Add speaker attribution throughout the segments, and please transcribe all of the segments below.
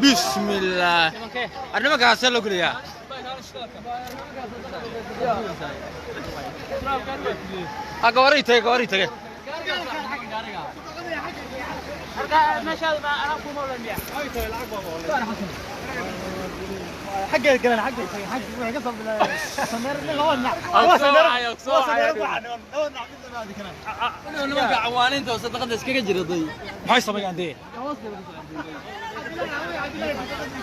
Speaker 1: بسم الله أنا ما قاعد أسأله كل يا أقوريته أقوريته
Speaker 2: حقي كلنا حقي حقي قصب سمير لا
Speaker 3: nimanka cawaaniinta oo sadaqada iskaga jiraday
Speaker 2: maxay sameeyaan dee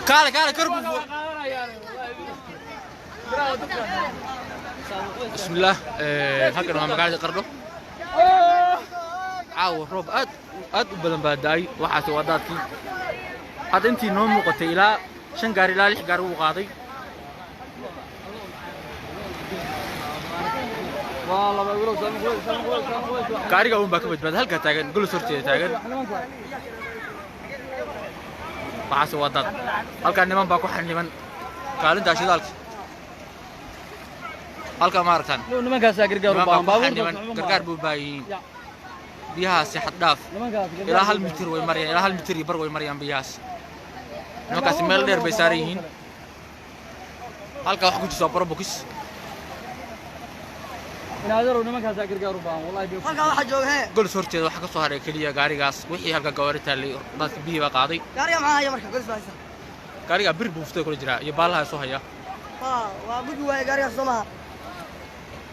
Speaker 1: kaale kaale kor bismillaah halkan waa magaalada Qardho caawa roob aad aad u badan baa da'ay waxaasi waa daadkii hadda intii noo muuqatay ilaa 5 gaari ilaa 6 gaari uu qaaday gaariga uun baa ka badbaaday halkaa taagan golos horteeda taagan waxaase waa dad halkaa niman baa ku xaniban kaalintaa shidaalka halkaa ma aragtaan
Speaker 3: nimankaasaa gargaar u baahan
Speaker 1: baabuur gargaar buu baayihiin biyahaasi xad dhaaf ilaa 1 mitir way marayaan ilaa 1 mitir iyo bar way marayaan biyahaas nimankaasi meel dheer bay saaran yihiin halkaa wax ku jirta barobokis
Speaker 4: halkaa waxa jooga hee
Speaker 1: golis horteeda waxa ka soo haray kaliya gaarigaas wixii halka gawaari taallay dadka biyihii baa qaaday
Speaker 4: gaariga maxaa haya marka golis baa haysa
Speaker 1: gaariga bir buu fuftay kula jiraa iyo baalaha soo haya
Speaker 4: waa gudbi waaye gaarigaas soo maha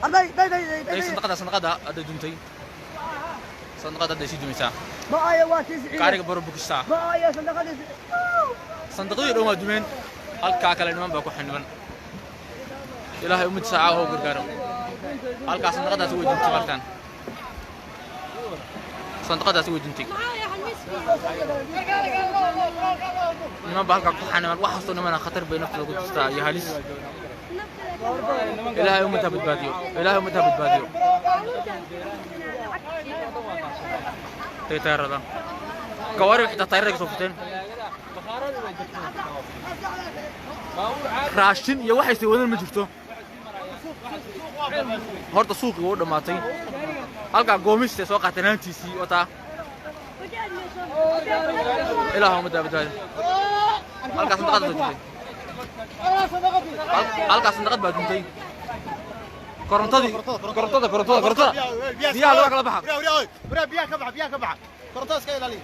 Speaker 4: arday day day day
Speaker 1: day sandaqada sandaqada hadday duntay sandaqada hadday sii dumaysaa
Speaker 4: ma-aya waa tii siciide
Speaker 1: gaariga barobokista
Speaker 4: ma-aya sandaqadii
Speaker 1: sandaqadii dhan waa dumeen halkaa kale niman baa ku xaniban ilaahay ummad saaca oo gargaaro halkaas sandaqadaas way duntay markaan sandaqadaas way duntay niman baa halkaa ku xaniban wax kastoo nimana khatar bay naftooda ku jirtaa iyo halis ilaahay ummadda badbaadiyo ilaahay ummadda badbaadiyo tayrada gawaari xitaa tayrada ka soo futeen raashin iyo waxay sii wadan ma jirto horta suuqii wuu dhammaatay halkaa goomista soo qaateen hantiisii wataa ilaahu ummadda badbaadi halkaa sandaqad baa duntay halkaa sandaqad baa duntay korontadii korontada korontada korontada biyaha laga kala baxa
Speaker 2: biyaha ka baxa biyaha ka baxa korontada iska ilaaliya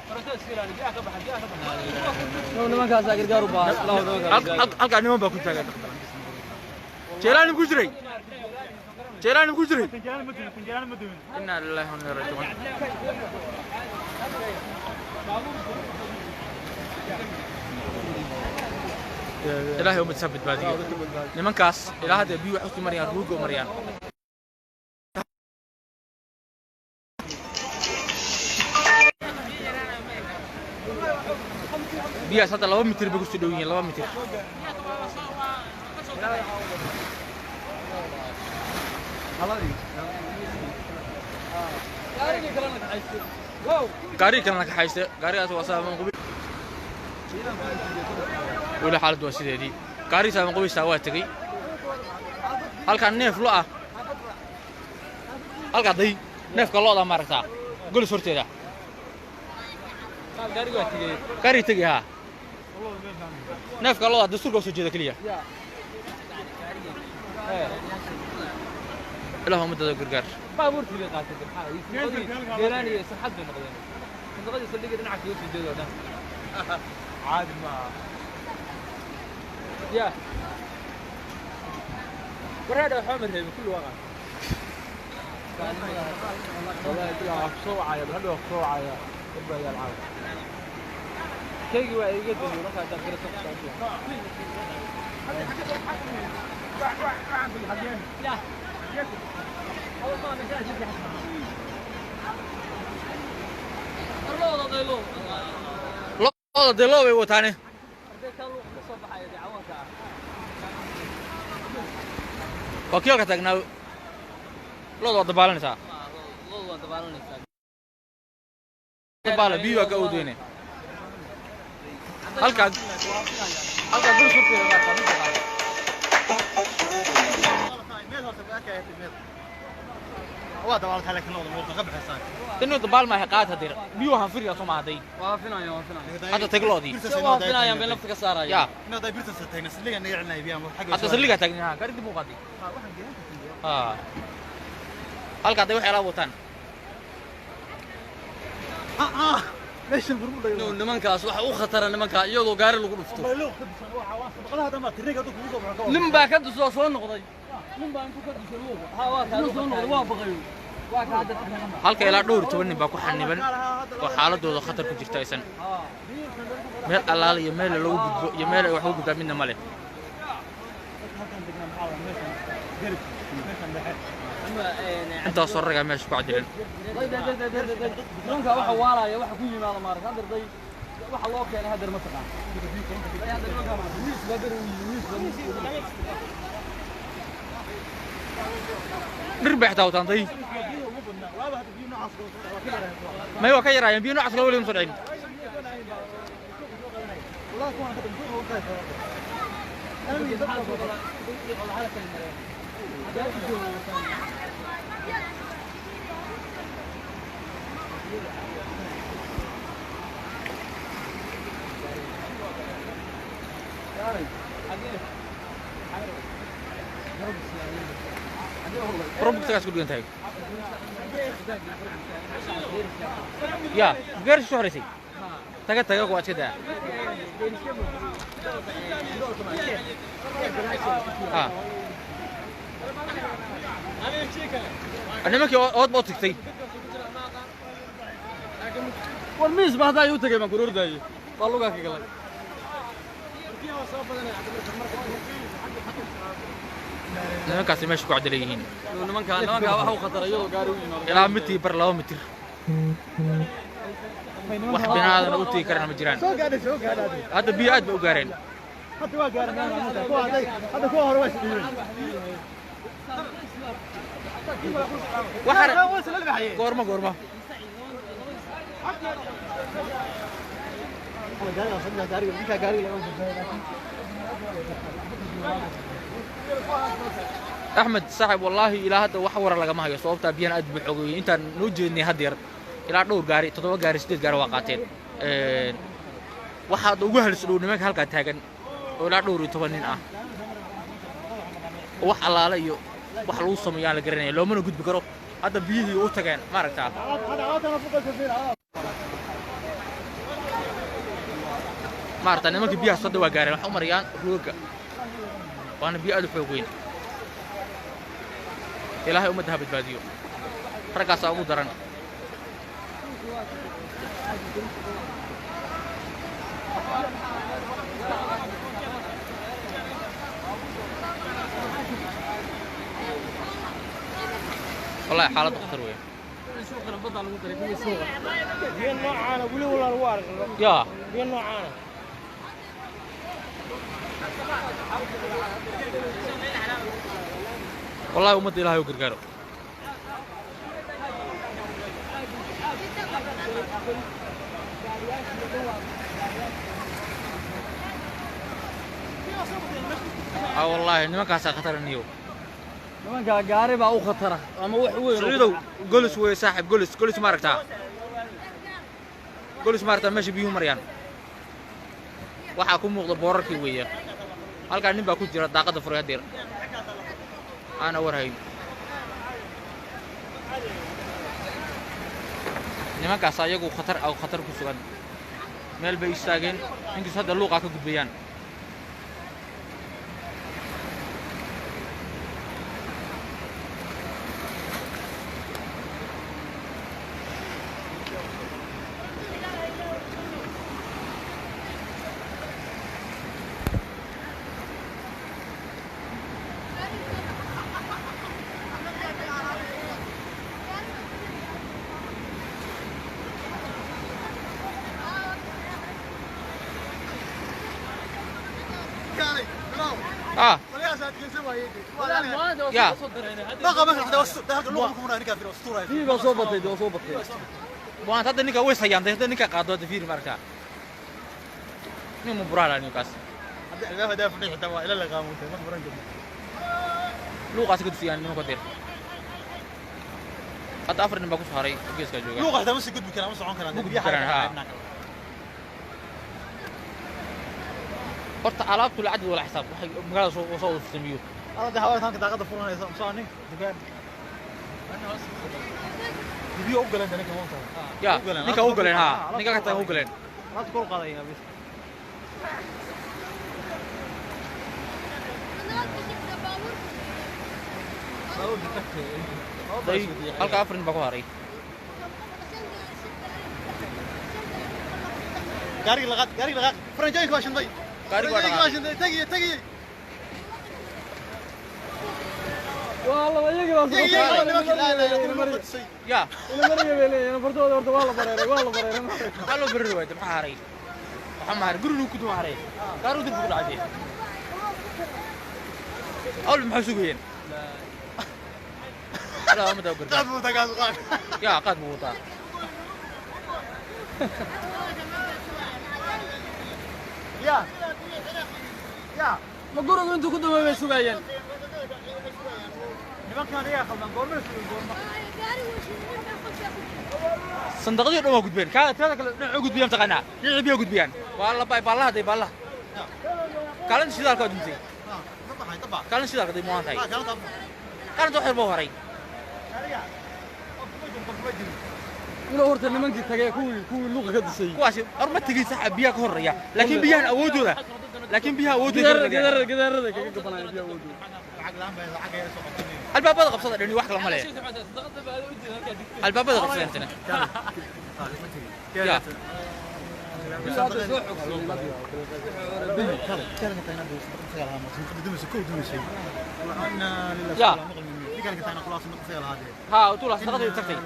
Speaker 3: nimankaasaa gargaar u baahan
Speaker 1: halkaa niman baa ku taagan jeelaani ku jiray jeelaani ku jiray inna lillahi wa inna ilaihi raaji'uun ilaahay ummaddiisa badbaadiyo nimankaas ilaa hadda biyo waxay u marayaan ruuga u marayaan biyahaas hadda 2 mitir bay kusoo dhow yihiin 2 mitir gaarigii kalena kaxayste gaarigaas waa saaman qubi weli xaaladdu waa sideedii gaarigii saaman qubaysaa waa tegey halkaa neef lo ah halkaa day neefka lo'da ma aragtaa golis horteeda gaarigii tegey haa neefka lo'da dastuurka usoo jeeda keliya ilaah ummadada gargaar
Speaker 3: baabuurtii bay qaatay jeelaan iyo sarxad bay noqdeen sandaqadii saldhigga dhinaca kaga soo jeedo dhan
Speaker 2: caadi maaha
Speaker 3: ya wareedha waxba ma reebin kulli waa qaatay
Speaker 2: والله bilaa waa kusoo wacaya bal hadhow waa kusoo wacaya dad baa yaal caawa
Speaker 3: keygii waa iga damiye markaa intaad garata ku socotay
Speaker 1: lo'da dee loo bay wataane waa kii halka taagnaa lo'da waa dabaalanaysaa
Speaker 3: Lo'da waa dabaalanaysaa.
Speaker 1: Dabaala biyo waa ka awdweyne. Halkaa halkaa guri surteeda waa kaa mid qaad. Tani dabaal maaha qaad hadeer. Biyo waxaan firiyaa soo maaday.
Speaker 3: Waa finaya, waa finaya.
Speaker 1: Hadda tagloodii.
Speaker 3: Waa finayaan bay lafta ka saarayaan.
Speaker 1: Yaa. Hadda saldhiggaa taagnaa gaari dib u qaaday. Haa. Halka hadday waxay alaab wataan.
Speaker 3: Nimankaas waxa u khatara nimanka iyadoo gaari lagu dhufto. Nin baa ka dusoo soo noqday. Nin baa intuu ka dusay luuqa. Ha waa ka soo noqday waa baqayo. Waa ka hadda
Speaker 1: Halka ilaa dhowr iyo toban nin baa ku xaniban oo xaaladooda khatar ku jirta aysan. Meel allaala iyo meel lagu gudbo iyo meel ay wax ugu gudbaan midna ma leh. Intaasoo ragaa meesha ku cadilan.
Speaker 3: Nimanka waxa waalaya waxa ku yimaada maaragtay hadda day waxa loo keenay hadda ma taqaan. Hadda nimanka maaragtay miis baa beri miis baa.
Speaker 1: Dhir bay xitaa wataan day. May waa ka yaraayeen biyo noocaas kale weliba ma soo dhicin. Probugtagaas ku dhigan tahay. Yaa gaari soo horeysay. Taga taga waa iska daa. Ha. Nimankii ood baa u tagtay.
Speaker 3: War miis baa hadda ayuu tagay baan ku ordayay. Waa lugaa ka galay.
Speaker 1: Nimankaasi meesha ku cadilan yihiin.
Speaker 3: Nimanka nimanka waxa u khatara iyadoo gaari u yimaado.
Speaker 1: Ilaa mitir bar 2 mitir. Wax binaadan u tigi karana ma jiraan. Hadda biyo aad bay u gaareen. Waxaan goorma goorma. Axmed saaxib wallaahi ilaa hadda wax wara lagama hayo sababtaa biyahan aad buu xoogayey intaan noo jeednay had yar ilaa dhowr gaari 7 gaari 8 gaari waa qaateen. Waxaad ugu halis dhow nimanka halkaa taagan oo ilaa dhowr iyo toban nin ah wax allaale iyo wax lagu sameeyo aan la garanaya loomana gudbi karo hadda biyihii u tageen ma aragtaa. Ma aragtaa nimanka biyahaas hadda waa gaareen waxay u marayaan ruuga waana biyo aad u xoog weyn. Ilaahay ummadda ha badbaadiyo. Raggaasaa ugu daran. Wallahi xaaladdu khatar weyn.
Speaker 3: Suuqana badda lagu daray kuwii suuqa.
Speaker 2: Biyo noocaana weli walaa lagu arko.
Speaker 1: Yaa.
Speaker 2: Biyo noocaana.
Speaker 1: Wallahi ummadda ilaahay u gargaaro. Aa wallahi nimankaasaa khatar niyow.
Speaker 3: Nimanka gaari baa u khatara ama wax weyn.
Speaker 1: Siciidow golis weeye saaxib golis golis ma aragtaa. Golis ma aragtaa meesha biyuhu marayaan. Waxaa ku muuqda boorarkii weeye. Halkaa nin baa ku jira daaqadda furay haddeer. Aana war hayn. Nimankaas ayagu khatar ah khatar ku sugan. Meel bay istaageen inkaas hadda luuqa ka gudbayaan. Ah. Ya.
Speaker 3: Bii baa soo batay, waa soo batay.
Speaker 1: Waan hadda ninka way sayaantay hadda ninka qaado hadda fiiri markaa. Nin muburaala ninkaas.
Speaker 2: Hadda albaab hadaa fadhiya xitaa waa ila la qaamuutay ma furan kartid.
Speaker 1: Luuqaas ka dusiyaan nimanka dir. Hadda afar nin baa ku soo haray geeska jooga.
Speaker 2: Luuqa xitaa ma sii gudbi karaan, ma socon karaan.
Speaker 1: Ma gudbi karaan, haa. Horta alaabtu lacag wala xisaab waxay magaalada soo wada sameeyo.
Speaker 2: Hadda hawada tanka daaqada furanaysa soo nin dukaan. Biyo u galeen ninka maanta.
Speaker 1: Ya, ninka u galeen ha, ninka ka tagan u galeen.
Speaker 2: Alaabta kor u qaadaya bis.
Speaker 1: Halka afar nin baa ku haray.
Speaker 2: Gaariga laqaad, gaariga laqaad. Faranjooyinka waa shanday.
Speaker 1: Gaariga waa
Speaker 2: Faranjooyinka waa shanday. Tagiye, tagiye.
Speaker 3: والله iyaga baa soo
Speaker 2: Iyaga nimanka laa ilaaha illa Allah tusay.
Speaker 1: Ya,
Speaker 3: ila mariya bay leeyihiin fartooda horta waa la bareeray waa la bareeray.
Speaker 1: Maxaa loo barari waayay? Maxaa haray? Waxaa ma haray? Gurigu ku dul haray. Gaarigu dib ku dhacay. Awal maxay sugayeen? La ma daw gargaar.
Speaker 2: Qaad buu tagaa qaad.
Speaker 1: Ya, qaad buu wataa.
Speaker 2: Ya. Ya.
Speaker 3: Ma gurigu intuu ku dumay bay sugayeen.
Speaker 2: Nimankan iyaga khaldan goorma sugay goorma.
Speaker 1: Sandaqadii dhan waa gudbeen. Ka tirada kale dhinac u gudbiyaan taqaanaa. Dhinac biyo gudbiyaan. Waa la bay ballaha day ballaha. Kaalin shidaalka waa duntay.
Speaker 2: Dabaa dabaa.
Speaker 1: Kaalin shidaalka day muwan tahay.
Speaker 2: Ah, kaalin dabaa.
Speaker 1: Kaalinta wax yar buu haray.
Speaker 2: Gaariga. Qof kuma jiro, qof kuma jiro.
Speaker 3: Ilo horta nimankii tagay kuwii luuqa ka dusay.
Speaker 1: Kuwaasi hor ma tegin sax biyaha ka horreeya. Laakiin biyahan awoodooda. Laakiin biyaha awoodooda.
Speaker 3: Gidaarada gidaarada kaga gabanaya biyaha awoodooda.
Speaker 2: Lacag la'aan bay lacag ay soo qabteen.
Speaker 1: Albaabada qabsada dhani wax kale ma leh. Albaabada qabsada intana. Ya. Ya. Ha, tuula sandaqadii tagtay.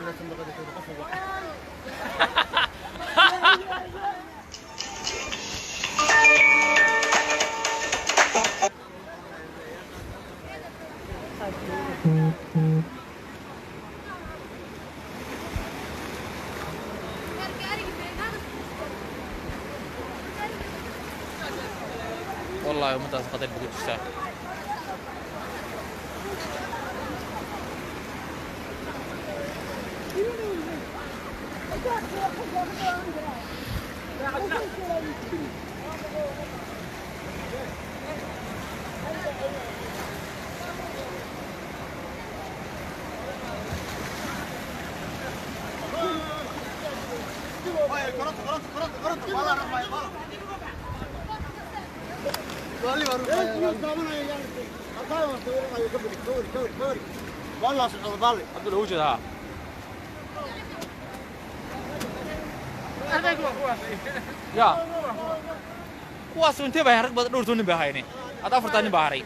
Speaker 1: والله ummaddaas khatar bay ku jirtaa. Hadda loogu jeedaa. Ya. Kuwaas intee bay rag badan dhowr toban nin baa hayne. Hadda afartan nin baa haray.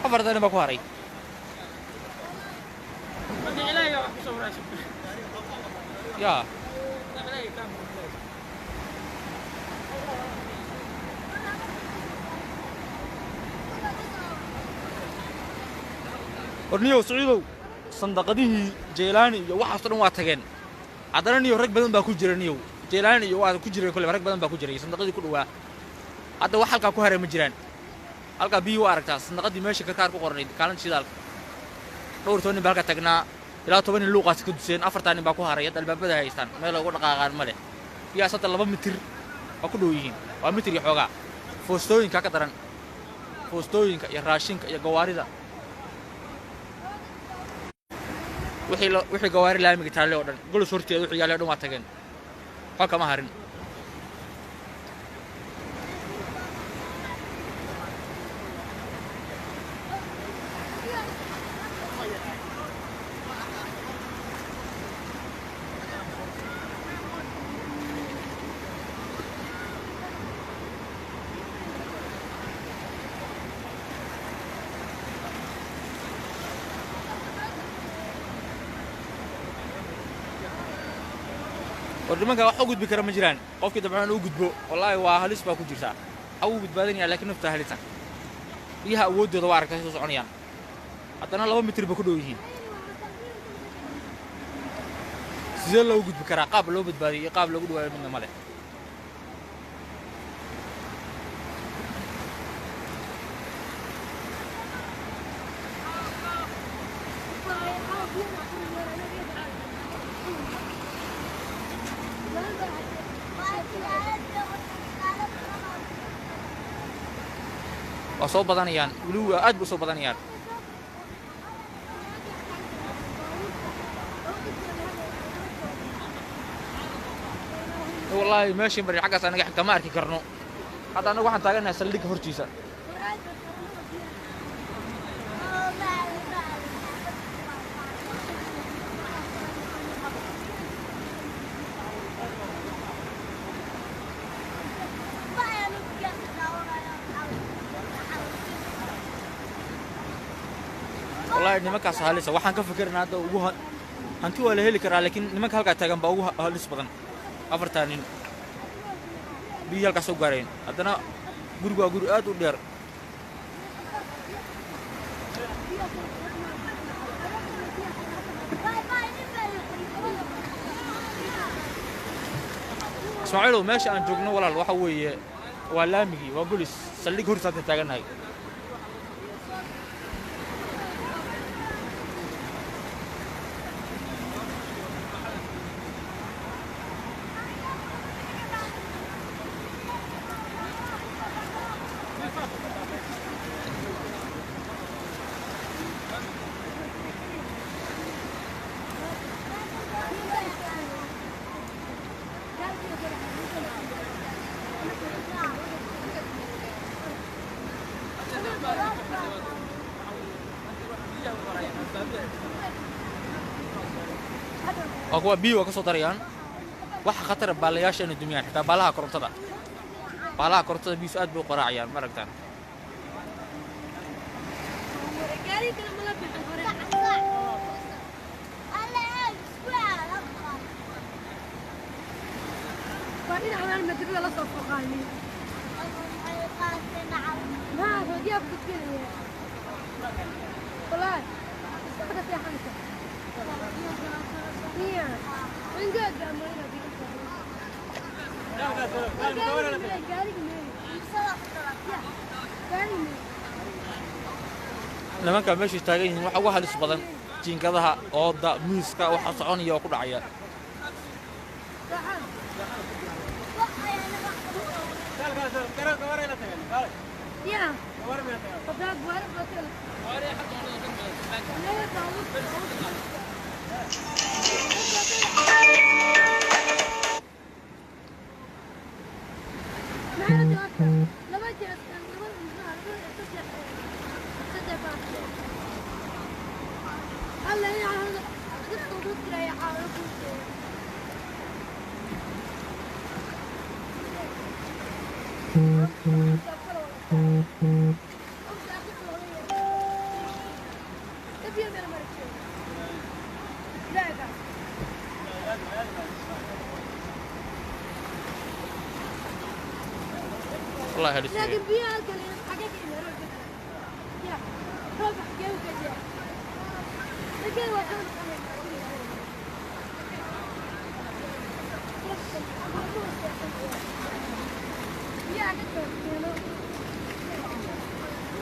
Speaker 1: Afartan nin baa ku haray. Ya. Warniyow Saciidow sandaqadihii Jeylaani iyo waxaas oo dhan waa tageen. Haddana niyow rag badan baa ku jira niyow. Jeylaani iyo waa ku jiray kolley rag badan baa ku jiray sandaqadii ku dhawaa. Hadda wax halkaa ku haray ma jiraan. Halkaa biyo waa aragtaa sandaqadii meesha karkaar ku qornayd kaalinta shidaalka. Dhowr toban nin baa halkaa tagnaa. Ilaa 10 nin luuqaas ka duseen, afartan nin baa ku haray hadda albaabada haystaan. Meel ugu dhaqaaqaan ma leh. Biyahaas hadda 2 mitir waa ku dhow yihiin. Waa mitir iyo xoogaa. Foostooyinka ka daran. Foostooyinka iyo raashinka iyo gawaarida. Wixii gawaari laamiga taalle oo dhan golos horteeda wixii yaallay oo dhan waa tageen. Waxba kama harin. War nimanka wax u gudbi kara ma jiraan. Qofkii dabcan u gudbo wallaahi waa halis baa ku jirta. Waxa uu badbaadinayaa laakiin nafta halisa. Biyaha awoodooda waa aragtay soo soconayaan. Haddana 2 mitir ba ku dhow yihiin. Sidee loogu gudbi karaa? Qaab loo badbaadiyo iyo qaab loogu dhawaayo midna ma leh. Waa soo badanayaan weli, waa aad bu u soo badanayaan. Wallaahi meeshii marin xaggaas anaga xigta ma arki karno. Hadda anagu waxaan taaganahay saldhigga hortiisa. Wallaahi nimankaas halisa. Waxaan ka fikirnaa hadda ugu hanti waa la heli karaa, laakiin nimanka halkaa taagan baa ugu halis badan. 4 nin biyihii halkaas soo gaareen. Haddana gurigu waa guri aad u dheer. Ismaaciilow, meesha aan joogno walaal waxa weeye waa laamigii, waa Golis saldhig hortiisa hadda taagannahay. Waa kuwa biyo waa ka soo darayaan. Waxa khatara baalayaasha inay dumiyaan, xitaa baalaha korontada. Baalaha korontada biyuhu aad bay u qaraacayaan, ma aragtaan? Nimanka meeshay taagan yihiin waxa ugu halis badan jiingadaha, ooda, miiska, waxa soconaya oo ku dhacaya. Wallahi halis weeye.
Speaker 5: لكن بيها حاجات يا ربع جوكة لكن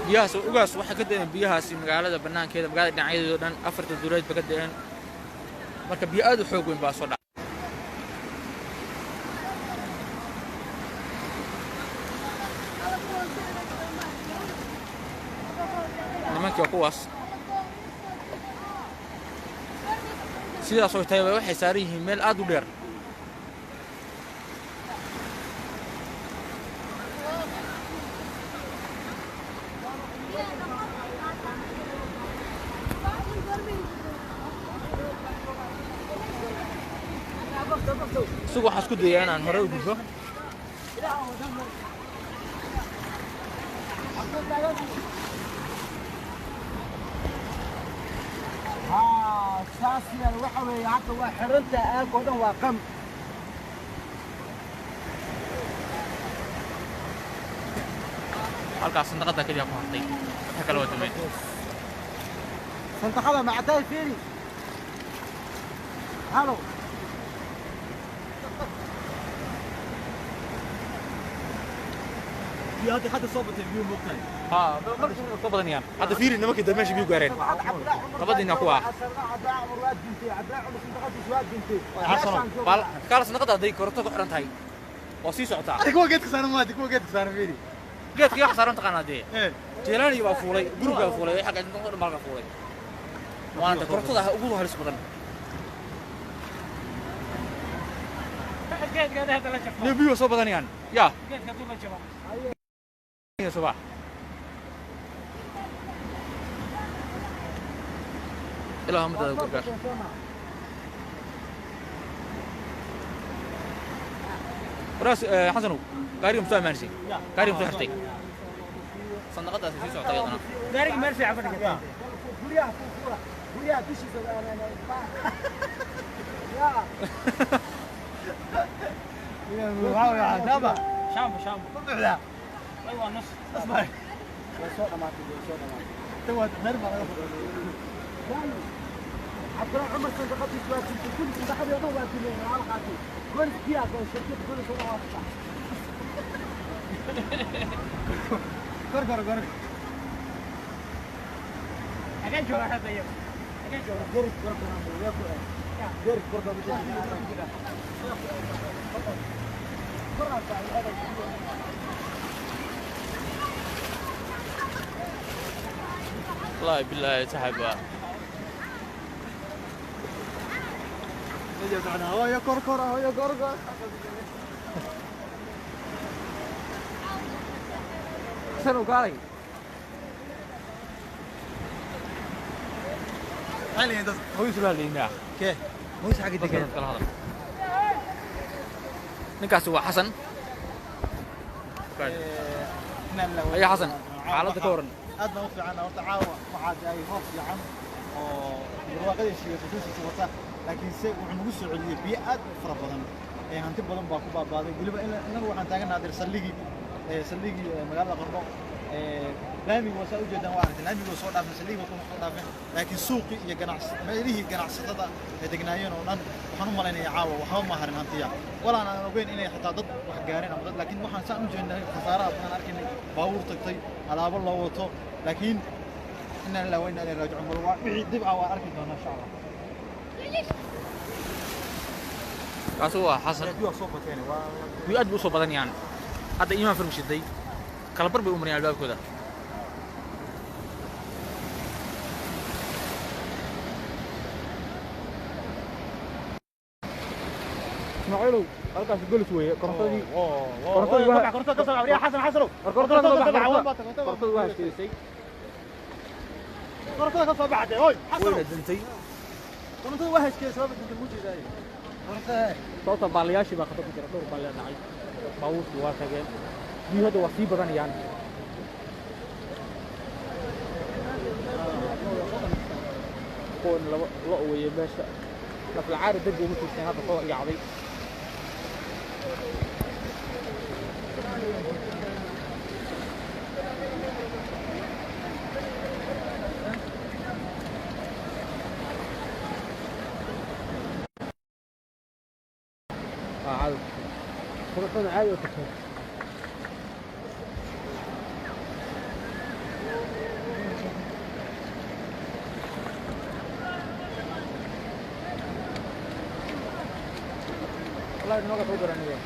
Speaker 1: Biyahaas ugaas waxay ka da'een biyahaasi magaalada banaankeeda, magaalada dhinacyadeeda oo dhan, 4ta duleed ba ka da'een. Marka biyo aad u xoog weyn baa soo dhacay. Nimankii waa kuwaas. Sidaas oo tahay waxay saaran yihiin meel aad u dheer. Isagu waxaan isku dayaa inaan hore u gudbo.
Speaker 3: Saas yaal waxa weeye hadda waa xiranta aagoo dhan waa qam.
Speaker 1: Halkaas sandaqada keliya ku hartay, waxa kale waa dumeen.
Speaker 4: Sandaqada macdaay fiiri. Halo.
Speaker 3: Biyo hadda soo batay biyo muuqtay.
Speaker 1: Haa, markii soo badanayaan. Hadda fiiri nimankii dambe meesha biyo gaareen. Labadiina kuwa. Bal kaala sandaqada hadday koronto ku xiran tahay. Waa sii socotaa.
Speaker 3: Adiga kuwa geedka saaran maadi kuwa geedka saaran fiiri.
Speaker 1: Geedka wax saaran taqaanaa dee.
Speaker 3: Ee.
Speaker 1: Jeelaani baa fuulay, guriga baa fuulay, xagga inta dhan baa fuulay. Waana korontada ugu halis badan. Niyo biyo soo badanayaan. Yaa. Geedka soo bax. Ilaahu madada gargaar. Waraas Xasanow, gaariga muxuu amaanisay? Gaariga muxuu xirtay? Sandaqadaasi sii socotay iyadana.
Speaker 2: Gaariga meel fiican ku dhigtay.
Speaker 4: Guryaha fuula. Guryaha dushiisa. Ya.
Speaker 3: Shaamba.
Speaker 2: Shaambo shaambo.
Speaker 3: Ma buuxdaa?
Speaker 2: Ay waa nus.
Speaker 3: Asmar.
Speaker 4: Way soo dhamaatay, way soo dhamaatay.
Speaker 3: Tan waa meel baa laga furay.
Speaker 4: Cabdullah Cumar sandaqadiisa waa jirtay, kulli sandaqadii oo dhan waa dileen, waa la qaatay. Golis biyaa goy, shirkadda golis oo dhan waa ka
Speaker 3: Kor kor kor.
Speaker 2: Xagee joogaa hadda iyagu? Xagee joogaa?
Speaker 4: Geris korka waa ku ah. Geris korka waa ku ah.
Speaker 1: Wallaahi billaahi saaxiib waa.
Speaker 3: Meesha socnaa. Hooyo kor kor hooyo kor kor.
Speaker 1: Xasanow kaalay.
Speaker 3: Maxay leeyihiin dad?
Speaker 1: Hooyo sula hadlaynaa.
Speaker 3: Kee? Muus xagga degan.
Speaker 1: Dadka kala hadal. Ninkaasi waa Xasan. Ayaa Xasan, xaaladda ka waran.
Speaker 3: Aad baan u fiican horta caawa waxaa daayay roob fiican oo barwaaqadiisa iyo xusuustiisa wata laakiin se wuxuu nagu soo celiyey biyo aad u fara badan ee hanti badan baa ku baabaaday weliba innagu waxaan taaganahay adeer saldhigii saldhigii magaalada Qardho laamiga waa saa ujeedaan waa aragtay laamiga waa soo dhaafeen saldhigii waa kuma soo dhaafeen laakiin suuqii iyo ganacs meelihii ganacsatada ay degnaayeen oo dhan waxaan u malaynayaa caawa waxba ma harin hantiya walaan aan ogeyn inay xataa dad wax gaareen ama dad laakiin waxaan saan u jeednay khasaaraha badan arkaynay baabuur tagtay alaabo loo wato laakiin inna lillahi wa inna ilayhi raajicuun bal waa wixii dib ah waa arki doonaa insha Allah.
Speaker 1: Kaasi waa Xasan.
Speaker 3: Biyo soo bateen waa
Speaker 1: Biyo aad buu u soo badanayaan. Hadda iimaan farm shiday. Kala bar bay u marayaan albaabkooda. Ismaaciilow, halkaas golis weeye. Korontadii korontadii waa
Speaker 3: korontada ka soo baxay Xasan Xasanow
Speaker 1: korontada
Speaker 3: ka soo baxay
Speaker 1: korontadu waa heshiisay.
Speaker 3: Korontada ka soo baxday oy Xasanow
Speaker 1: Wayna dintay.
Speaker 3: Korontada waa heshiisay sababta inta mujidaay korontada
Speaker 1: Sababta baalayaashii baa khatar ku jira, dhowr baalayaa dhacay. Baabuurkii waa tageen. Biyuhu hadda waa sii badanayaan. Kuwan laba lo' weeye meesha. Naflacaari darbi uma tiirsan hadda soo yaacday. Caadi. Korontada caadi u tagtay. Wallahi nimanka soo garanaya.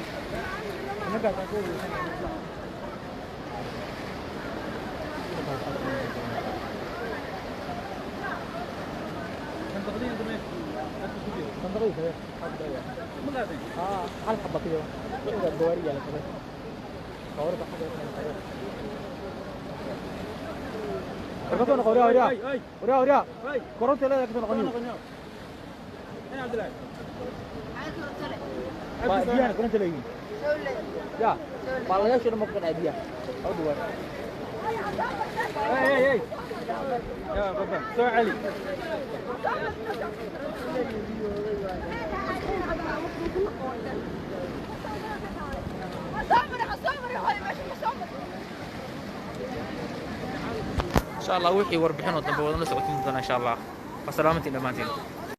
Speaker 1: Nimankaas aan soo wareysanaya. Sandaqadii kale. Haa, hal xabba kaliya. Wixii gawaari yaala kale. Gawaarida xagga kale. Warka soo noqo, waryaa, waryaa. Waryaa, waryaa. Koronta leedahay ka soo noqoniyo. Waa biyahana koronta leeyihiin. Ya, baalayaasha dhan ma ku qancay biyaha. Hau dhawaad.
Speaker 2: Hey hey hey. Ya baba, soo celi.
Speaker 5: صبري صبري هاي ماشي صبري.
Speaker 1: Insha Allah wixii warbixin oo dambe wadan la socotiin doonaa insha Allah. Waa salaamantiin dhammaantiin.